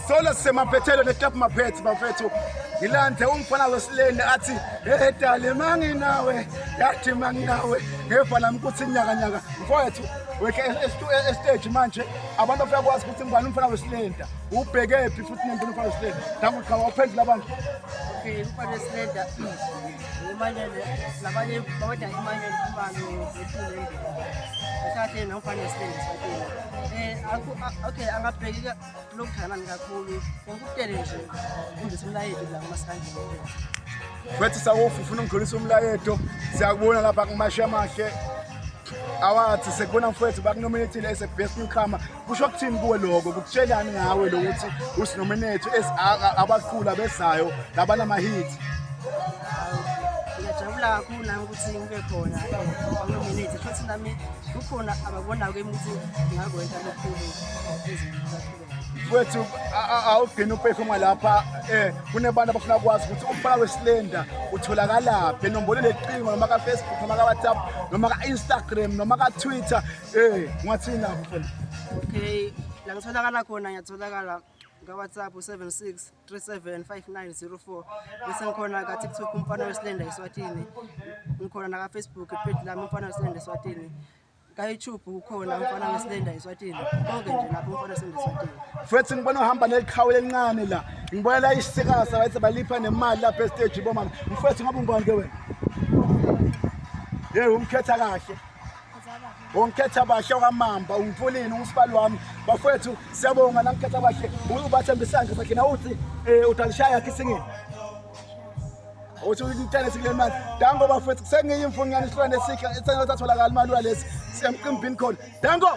Solo sisemaphethelo neClub Maphethi bafethu. Ngilande umfana wesileni athi hey dali manginawe yathi manginawe ngeva nami ukuthi nyaka nyaka mfowethu wekhe estage manje abantu bafika kwazi ukuthi ngubani umfana wesilenda ubhekephi futhi nento umfana wesilenda dangu cha waphendula abantu. Okay, umfana wesilenda imanyele labanye babona imanyele kubani wethu ngembe. Nomfana wesilenda eswatini. Okay, angabheki lokuthandana kakhulu ngokutele nje undise umlayeto la kumasikandi. Mfethu Sawofu ufuna ungidlulisa umlayeto, siyakubona lapha kumashe amahle awathi sekubona mfethu bakunominatile as a best newcomer. Kusho kuthini kuwe lokho? Kukutshelani ngawe lokuthi usinominate as abaculi abezayo labanama-hit? Ngiyajabula kakhulu nami ukuthi ngibe khona banominate, futhi nami kukhona abakubonayo kimi ukuthi ngingakwenza lukhulu. Mfethu awugcina uperforma lapha, kunebantu abafuna ukwazi ukuthi umfana wesilenda utholakalaphi, enombolo lecingo noma ka-Facebook noma ka-WhatsApp noma ka-Instagram noma ka-Twitter, ungathini lapho mfana? Okay, la ngitholakala khona ngiyatholakala ka-WhatsApp 76 37 5904, bese ngikhona ka-TikTok umfana wesilenda eSwatini, ngikhona naka-Facebook page lami umfana wesilenda eSwatini, ka-YouTube ukhona umfana wesilenda eSwatini, konke nje lapho umfana wesilenda eSwatini. Mfethu ngibona uhamba neliqhawe elincane la, ngibona la isikasa bathi balipha nemali lapha estage bomama. Mfethu ngabe ungubani ke wena? Hey, umkhetha kahle. Ungikhetha bahle okamamba, ungipulini ungusibali wami. Bafethu siyabonga nangikhetha bahle. Ubathembisanga sakhe na uthi udalishaya yakhe isingini. Uthi umntana sikule mali. Dango bafethu, sengiyi imfunyana isilwane esihle esengothatholakala imali walesi. Siyamqimbini khona. Dango.